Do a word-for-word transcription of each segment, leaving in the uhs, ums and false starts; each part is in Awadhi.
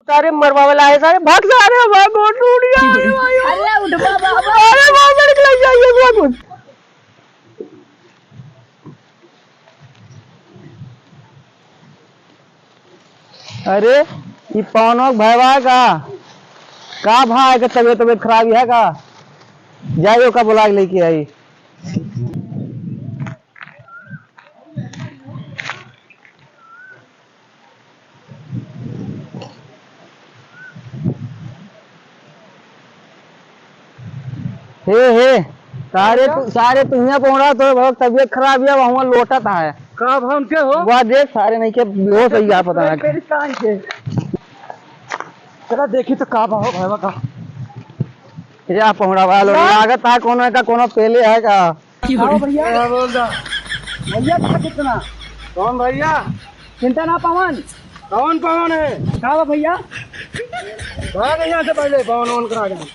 सारे मरवा वाला है, सारे भाग, सारे हमारा गोड़ टूट गया। अरे भाई, अरे उठवा बाबा। अरे बाबा, निकल जाइए, बाबा। अरे, ई पवनवा के भयवा है का? का भा है के तबियत, तबियत खराब है का? जाई ओका बुला के लेके आई। हे, हे, सारे तू, सारे तू हियाँ पहुँचा, तोर बहुत तबियत खराब है, वहाँ लोटत है। का भा उनके हो? वह देख, सारे नहीं के बेहोश हो गया, पता नहीं। मेरी कान के। चला देखी तो का भा हो, भयवा का। या पहुँचा वाला लागत है, कोनो का कोनो पेले है का? आओ भैया। क्या बोल रहा? भैया, का कितना? कौन भैया? चिंता ना पवन। कौन पवन है? का बा भैया? भाग यहाँ से पहले, पवन ओन करा जाए।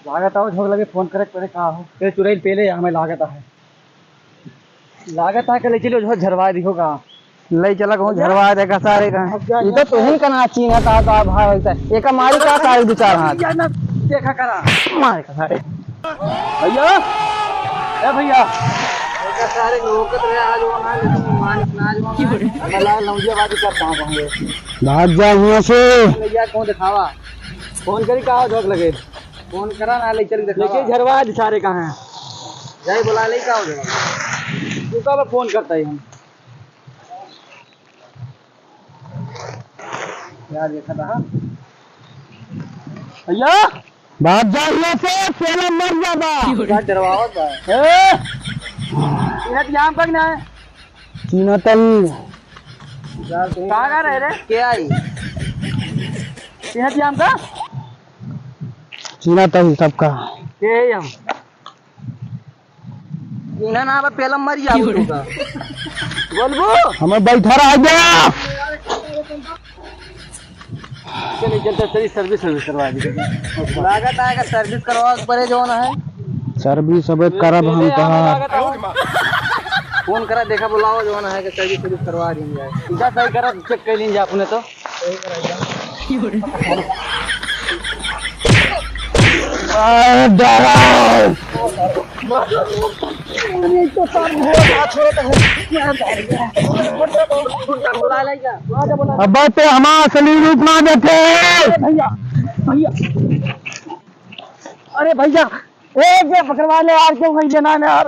लागत आओ, झोंक लगे, फोन करे, करे का हो? ये चुड़ैल पेले हमें लागत है। लागत है कि ले चलो, झोंक झरवा दियो का? ले चला कहूँ झरवा दे का सारे का। अब जा, ई तो जा। तुही का ना चीन्हत है, का भाई वैसा। एका मारी का सारे दो चार हाथ। या ना देखा करा। मार का सारे। भैया, ए भैया। एका सारे लोकत रहे आज वो ना, लेकिन मानिक ना आज वो ना। हमें लाल नौजिया बाजी कर पाऊँ कहेंगे। भाग जा यहाँ से। भैया कौन दिखावा? फोन करी का झोंक लगे? फोन करा ना, ले चल दिखावा। लेके झरवा दे सारे कहाँ हैं? जाए बुला ले का हो जाएगा? तू कब फोन करता है हम? यार, देखा था। भैया! भाग जा यहाँ से, पेला मर जाबा। का डरवावत बा? ए! चिन्हत जाम का कि ना? चिन्हत ही। कहाँ का रहे रे? के आई? चिन्हत जाम का? चिन्हत ही सबका। के आई हम? इन्हें ना बा, पेला मर जाबू तू का। बोलबू? हमें बैठा रह गया। चलिए, चलते, चलिए, सर्विस, सर्विस करवा दी। लागत है कि सर्विस करवा के परे जौन है। सर्विस अबे करब हम तहार। फोन करा, देखा, बुलाओ जौन है कि सर्विस, सर्विस करवा दी जाए। इधर सही करा, चेक कर लीजिए आपने तो। अरे डरा। अबे ते हमारा असली रूप ना देखे। भैया, भैया। अरे भैया, ए, जे पकड़वा ले यार, क्यों कहीं देना है यार?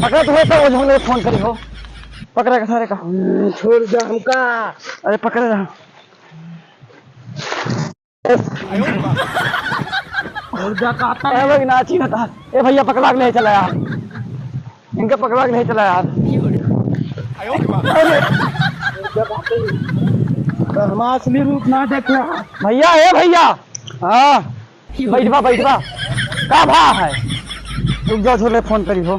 पकड़ा तो है, तो वो झोंकले फोन करी हो। पकड़ा का सारे का। हम्म, छोड़ जा हमका। अरे पकड़े रहा। छोड़ जा, कहता ए, नहीं। लोग नाची ना था। ए भैया, पकड़ा के ले चला यार। इनका पकड़ा के ले चला यार। अरे। तो हमारा असली रूप ना देखना। भैया, ए भैया। हाँ। बैठबा, बैठबा। का भा है? रुक जाओ, छोले फोन करी हो।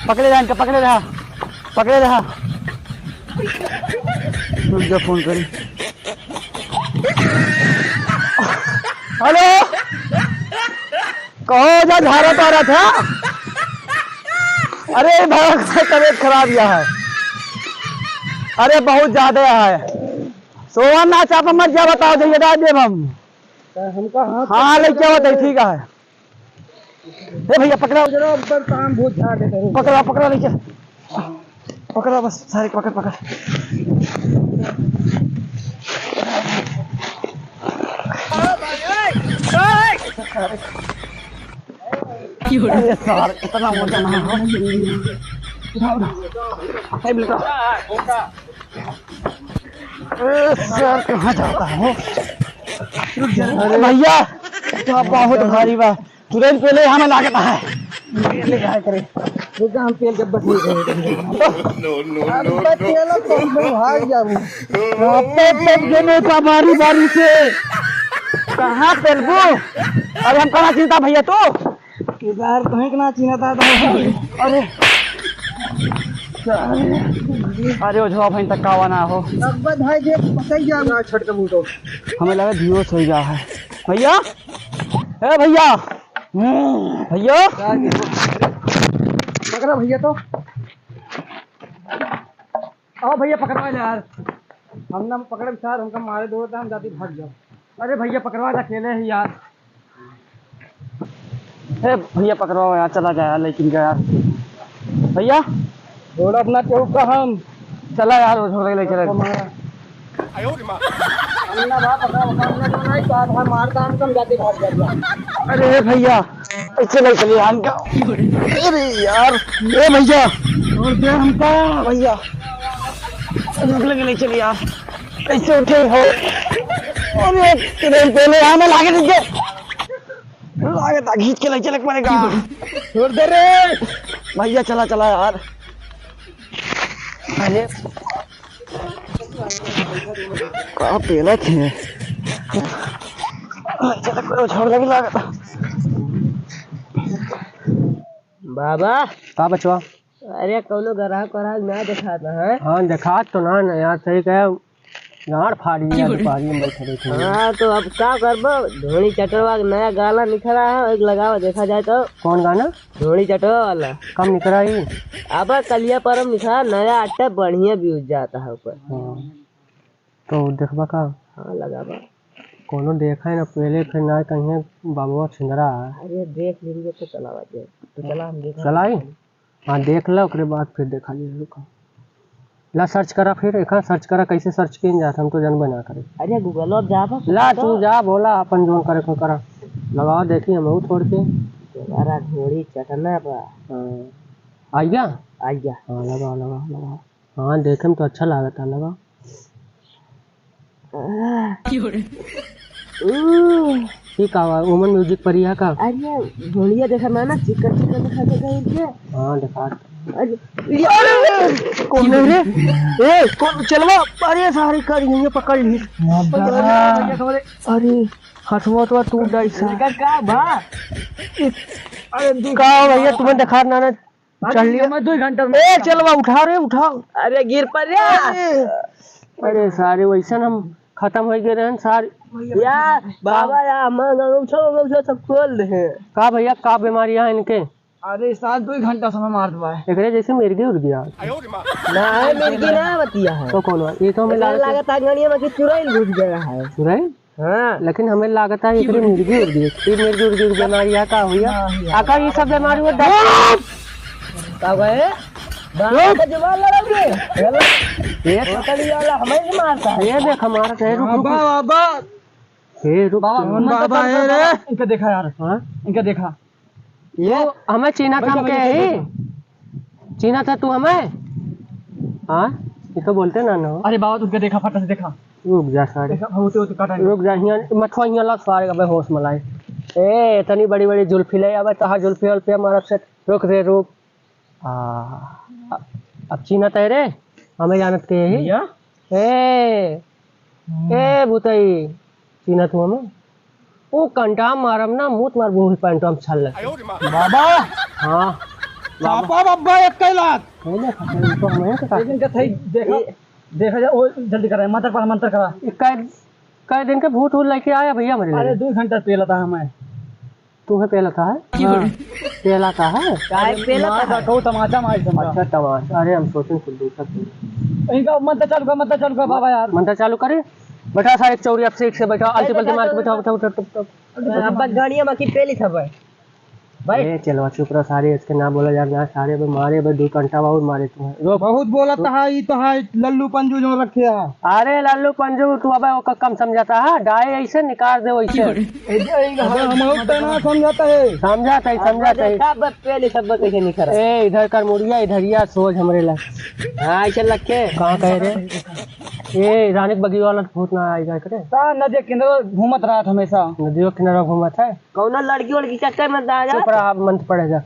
पकड़े रहा इनका, पकड़े रहा। पकड़े रहा। रुक जाओ, फोन करी। हेलो, कहो जा, झारा तारा था। अरे, भैया, तबीयत खराब या है। अरे, बहुत ज्यादा है। सोवा ना, चापा मत जा, बताओ, जइया, डाल देब हम। हमका हाथ हाँ, पकड़ लेके आवत है, के ठीक है। ए भैया, पकड़ा। जरा ऊपर काम बहुत झाड़ देते हैं। पकड़ा, पकड़ा, लेके। पकड़ा बस, सारे पकड़, पकड़। अरे सार, इतना वजन है, हो। उठा, उठा। ए, बेटा। ए, सार, कहाँ जाता है, हो? अरे भैया, तो बहुत भारी बा। तुरंत पहले हमें लागत है। पहले क्या करे? रुक जा, हम तेल जब बदली रहे हैं। No, no, no, अब no। तेल तो हम भाग जाबू। अब तो सब जने का बारी बारी से। कहाँ पेलबू? अरे हम कहाँ चिंता भैया तू? इधर तो है कि ना चिन्हत है तो। अरे। अरे ओझवा भाई तक कावा ना हो। अब भाई जे पता ही जाबू। ना छटके मुंह तो। हमें लगा दियो सही जा है। भैया। ए भैया। हम्म, भैया। पकड़ा भैया तो। आओ भैया, पकड़वा ले यार। हम ना पकड़ब सार, हमका मारे दो, तो हम जाती भाग जाओ। अरे भैया, पकड़वा दे, अकेले ही यार। ए भैया, पकड़वाओ यार, चला जाए यार, लेकिन का यार। भैया, बोला अपना केहू का हम। चला यार, वो झोला लेके चला। हम ना बा, पकड़ा, पकड़ा, हमने तो नहीं, तो आप हम मारता, हम कम जाते भाग जाते। अरे भैया, ऐसे नहीं चलिए यार, क्या? अरे यार, ए भैया, छोड़ दे हमको। भैया, झोला लेके चलिए यार। कैसे उठे हो? अरे, तेरे पहले यहाँ में लाके दीजिए। लागत है, खींच के ले चले पड़ेगा। छोड़ दे रे। भैया, चला, चला यार। अरे, का पेला थे? चला, कोई छोड़ लगी लागत। बाबा। का बचवा? अरे, कौनो ग्राहक व्राहक ना देखात है? हाँ, देखात तो ना, ना यार, सही कहे, गांड फाड़ी है, दुपहरी में बैठे बैठे। हाँ, तो अब का करबो? ढोली चटवा के नया गाना निकला है, एक लगावा, देखा जाए तो। कौन गाना? ढोली चटवा वाला। कब निकला है? अब कलिया परम निकला, नया अट्टे, बढ़िया views जाता है ऊपर। हाँ। तो देखबा का? हाँ, लगावा। कोनो देखा है ना, पहले फिर ना कहीं बाबुआ छिंदरा है। अरे, देख लेंगे तो चलावा जाए। तो चला, हम देखा। चलाई? हाँ, देख ला, ओकरे बाद फिर देखा जाए, रुका। ला, search करा फिर, एक search करा, कैसे search किन जात, हम तो जानबे ना करे। अरे, Google अब जा बस। ला, तो तू जा, बोला, अपन जोन करे को करा। लगाओ, देखी, हम छोड़ के। तुम्हारा ढोली चटना बा। हाँ। आ गया? आ गया। हाँ, लगाओ, लगाओ, लगाओ। हाँ, देखे में तो अच्छा लागत है, लगाओ। आह। ओह। ई का बा? ओमन music परी है का? अरे, ढोलिया देखा ना, ना, चिकन, चिकन दिखा दे कहीं के। हाँ, देखा। अरे, अरे, कौन है रे? ए, कौन, चलवा, अरे, सारे कर, ये पकड़ ली। बाबा। अरे, अरे, हथवा तो टूट जाई सा। इनका का बा? अरे, का भैया, तुम्हें देखा ना, ना, चल लिया। मैं दो घंटा में ए, चलवा, उठा रे, उठा। अरे, गिर पर रे। अरे, अरे, सारे वैसन हम खतम हो गए रहन, सारे। यार, बाबा, यार, मैं, मैं, उठो, मैं, उठो, सब खोल दे। का भैया, का बीमारी है इनके? अरे, सार, दो घंटा समय मार दबा है। एकरे जैसे मिर्गी उड़ गया। ना, है मिर्गी ना बतिया है। तो कौन बा? ये तो हमें एकरा लागत लागत आंगनिया में कि चुड़ैल घुस गया है। चुड़ैल? हाँ। लेकिन हमें लागत है, एकरे मिर्गी उड़ गई। ये मिर्गी उड़ गई बीमारी है, का हुआ? हाँ, हाँ। आका, ये सब बीमारी हुआ, डॉक्टर। का हुआ है? बाबा का जुबान लड़ाओगे? ये पकड़ी वाला हमें ही मारता है। ये देख, हमारा तो है, रुक, रुक, बाबा, रुक। बाबा। ए, रुक, बाबा, रुक। मंत्र बाबा, चालू ए कर, रे। बाबा, इनका देखा यार। हाँ? इनका देखा। ये तो हमें चीन्हा था, बैठो, हमके बैठो, ही? बैठो। चीन्हा था तू हमें? हाँ? ये तो बोलते ना, ना हो। अरे बाबा, तुमका देखा, फटा से देखा। रुक जा सारे। देखा, होते, होते काटा नहीं। रुक जा, हियाँ, मथवा हियाँ ला सारे, अबे होश मलाई। ए, इतनी बड़ी, बड़ी जुल्फी ले, अबे तहार जुल्फी, उल्फी मारब से, रुक रे, रुक। आ, अब चीन्हत है रे, हमें जानत के यही। भैया? ए, हम्म। ए, भूतई, चीन्हत हूँ हमें। ऊ कंटा मारब ना, मुँह तुम्हार बूढ़ पैंटवा में छल लग। बाबा! हाँ। बाबा। चापा बाबा, एक कई लाख। नहीं देखा, नहीं तो हमें तो एक दिन का था ही, देखा, ए- देखा जा, वो जल्दी करा, मंत्र पढ़ा, मंत्र करा। कै, कै दिन के भूत वूत लेके आया भैया मेरे अरे, लगे। दो घंटा पेला था हमें। तुम्हें पेला था है? हाँ। पेला था है? काहे पेला था है? तमाचा मार समझा। अच्छा, तमाचा। अरे, हम सोचें कुछ दूसरा चीज। इनका मंत्र चालू कर, मंत्र चालू कर, बाबा यार। मंत्र चालू करी? बैठा सारे चौरी, अब से एक से बैठा, आलती पलती मार के बैठा, बैठा, बैठा, बैठा, बैठा। अब गाड़िया में की पेली था भाई। भाई। ए, चलवा चुप रह सारे, इसके ना बोला यार, ना सारे, अबे मारे, अबे दो कंटा और मारे तुम्हें। रोक। बहुत बोलत है, ई तो है, लल्लू पंजू जो रखे है। अरे लल्लू पंजू, तू अबे ओका कम समझता है, डाए ऐसे निकाल दे वैसे। ए, ए, हम, हम और तो ना समझता है। समझता है, समझता है। अब पहले सब कैसे निकला? ए, इधर कर मुड़िया, इधरिया सोच हमरे ला। हाँ, ऐसे लग के। कहाँ कह रहे? ए, रानी के बगिया वाला भूत ना आएगा करे। ता नदी किनारे घूमत रहत हमेशा। नदियों किनारे घूमत है। कौनो लड़की वड़की चक्कर में ना आ जा। चुप रहा, अब मंत्र पढ़ेगा।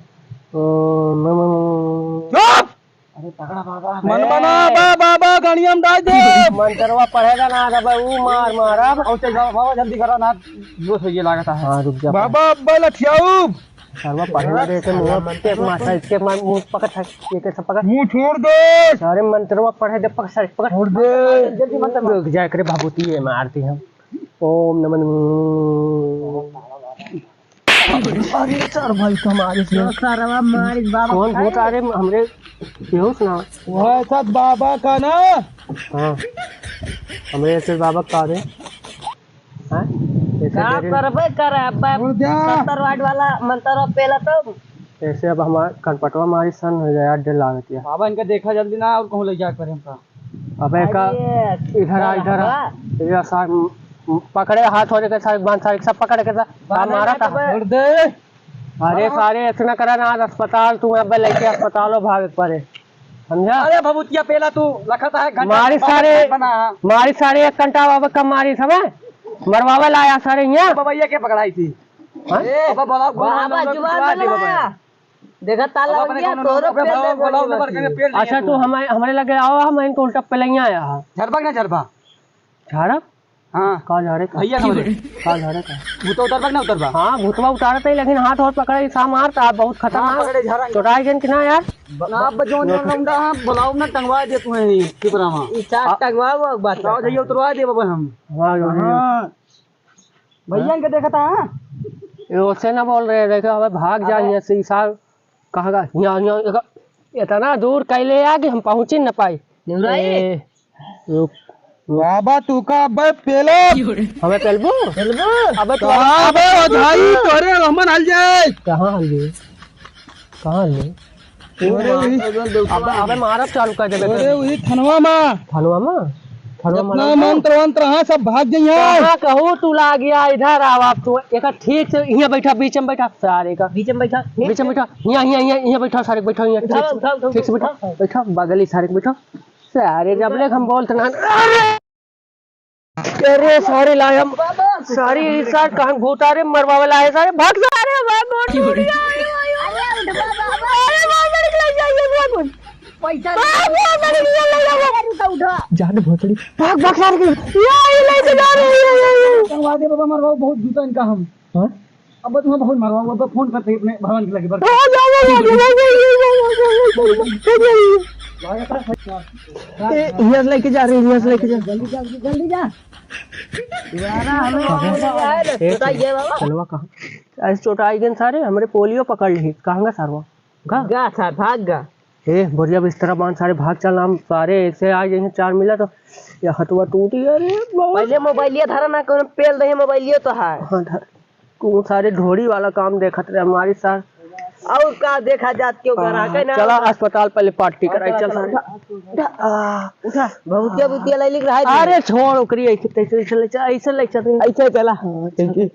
ओम नमः चुप! अरे तगड़ा बाबा। मन बना, ए! बा, बाबा, गणिया में डाल दे। मंत्रवा पढ़ेगा ना, अब ऊ मार, मार, अब। और चल जाओ, बाबा, जल्दी करो ना, जोश हो ये लागत है। हाँ, रुक जा। बाबा, अब्बा लठियाऊ। सरवा पढ़े ना दे, इसे मुंह पे मार, इसके मार, मुंह पकड़, ये कैसे पकड़? मुंह छोड़ दे। अरे मंत्रवा पढ़े दे, पकड़, सारे पकड़। छोड़ दे। जल्दी मंत्र रुक जाए करे, भभूति ये मारती हम। ओम नमः। अरे सर भाई, तो हमारे से तो सरवा मारी बाबा कौन भूत आ रे हमरे? केहू से ना। वह सब बाबा का ना। हाँ, हमरे से बाबा का रे। हाँ? ऐसे का दे रे। करबे करे, अब उड़ जा। सत्तर वाट वाला मंत्र पेला तो। ऐसे अब हमार कनपटवा मारी सन हो जाए, यार, डर लागत है। बाबा, इनका देखा जल्दी ना, और कहूँ ले जाए परे हमका। अबे का, अरे, इधर आ, इधर आ। बाबा। इधर आ, सार, पकड़े हाथ हो जाके सारे बांध, सारे सब पकड़ के सा-, बांध मारा था। बांध। छोड़ दे। अरे हाँ। सारे इतना करा ना, आज अस्पताल तू अब लेके अस्पतालो भाग पड़े, समझा? अरे भभूतिया पेला तू लखत है, घंटा मारी बाबा सारे, बना। मारी सारे एक घंटा बाबा कम मारी समय मरवावे लाया सारे यहाँ। बाबा ये के पकड़ाई थी? हाँ? ए, बाबा बोला, बोला, बाबा बोला, जुबान बोला, में बोला। लगा। देखा ताला बाबा हो अपने गया, कौनो तोरो नंबर पे पे दे बोला, बोला, बोला, नंबर बोला। करके पेल अच्छा, दिया तू तू। हमारे, हमारे लगे आओ, हम इनको उल्टा पेलैया आया है। झरबा कि ना झरबा? झाड़ा? हाँ। का झाड़े का? भैया का बोले? का झाड़े का? भूत उतरबा कि ना उतरबा? हाँ, भूतवा उतारत है, लेकिन हाथ और पकड़े, सा मारता, बहुत हाँ, खतरनाक। पकड़े झाड़ा। चोटाई जन कि ना यार? ना, अब जो, जो लौंडा, हाँ, बुलाओ ना, टंगवा दे तुम्हें ही, चुप रहा। ई चार आ- टंगवा हुआ बात बताओ, है। जाइए, उतरवा दे बाबा हम। हाँ, जो है। हाँ। भैया इनके देखता है। ये ओसे ना बोल रहे, देखो, हमें भाग जा अबे। यहाँ से, ई सार कहाँ का? यहाँ, यहाँ, एक, इतना दूर कैले आ कि हम पहुँच ही न पाई। देवराई। ए, रुक, रुक। बाबा, तू का अबे पेलो? हमें पेलबू? पेलबू? अबे तू का अबे, अबे, ओझाई, तोरे हमन हल जाए। कहाँ हल जाए? कहाँ ले? अरे वही। अबे, अबे मारब चालू कर देबे अरे तो। वही थनवा मा। थनवा मा? थनवा मा जितना ना। मंत्र वंत्र हाँ सब भाग जाइए। कहाँ कहूँ तू लाग गया, इधर आवा अब तू। एक ठीक से यहाँ बैठा, बीच में बैठा सारे का। बीच में बैठा। बीच में बैठा। यहाँ, यहाँ, यहाँ, यहाँ बैठा सारे, बैठा यहाँ। उठा, ठीक से, उठा, उठा, ठीक से बैठा। उठा। बैठा, बगली सारे बैठा। सारे जब ले हम बोलते ना। अरे! अरे सारे लाए हम, सारे ई सार कहाँ भूत आ रे, मरवावे लाए सारे, भाग सारे, भाग, गोड़ टूट गया, अरे, अरे, उठ बाबा, अरे, बाबा, निकल जाइए, बाबा। पैसा बाबा, बाबा, निकल जाइए, बाबा। अरे, उठा, उठा। जान भोसड़ी, भाग, भाग सारे के, ये, ये लेके जा रहे हैं, ये, ये, ये। करवा दे बाबा, मरवाओ, बहुत जूता इनका हम। हाँ? अब तुम्हें बहुत मारो, अब फोन करते हैं अपने भगवान के लगे, बस। ए, हियाँ से लेके जा रहे, हियाँ से लेके जा। जल्दी जा, जल्दी जा। दोबारा हमें ए, बताइए बाबा। चलवा कहाँ? ऐसे चोटाई गन सारे, हमरे पोलियो पकड़ ली। कहाँ गा सारवा? गा? गा सार, भाग गा। ए, बोरिया बिस्तरा बांध सारे, भाग चल, हम सारे ऐसे आ जाइए, चार मिला तो ये हथवा टूटी, अरे बाबा। पहले मोबाइलिया धरा ना, कोनो पेल दही मोबाइलियो तो है। हाँ, धर। तू सारे ढोरी वाला काम देखत रहे हमारी सार। और का देखा जात क्यों करा हाँ, के ना? चला अस्पताल पहले पार्टी कराई, चल सारे। उठा, उठा, आ। उठा। भभूतिया, भूतिया ले लिख रहा है। अरे छोड़ ओकरी, ऐसे, ऐसे, ऐसे ले चल, ऐसे ले चल। ऐसे चला। हाँ, चल।